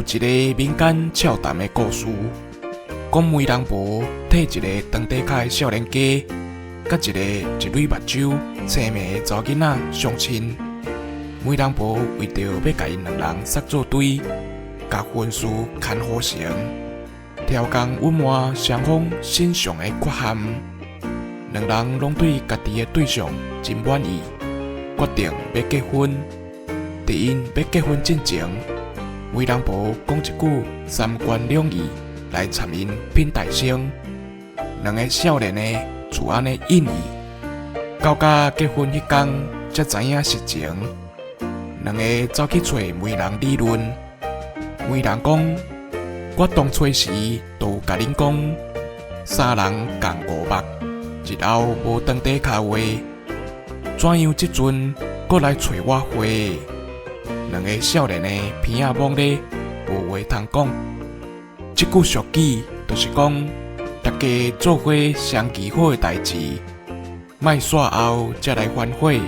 一个民間俏談的故事，講媒人婆替一个長短跤的少年家，佮一个一蕊目睭青眉的查某囡仔相親。媒人婆為著欲共𪜶兩人捒做對，共婚事牽予成，超工隱瞞雙方身上的缺陷，兩人攏對家己的對象真滿意，決定欲結婚。佇𪜶欲結婚進前，媒人婆講一句三觀兩意來參𪜶品大星，兩个少年的就按呢應伊。到甲結婚彼工，才知影實情。兩个走去揣媒人理論，媒人講：我當初時就有共恁講，三人仝五目，日後無長短跤話，怎樣這陣閣來揣我話？兩个少年的鼻仔懵咧，無話通講。這句俗語就是講，大家做伙相期好的代誌，莫煞後才來反悔。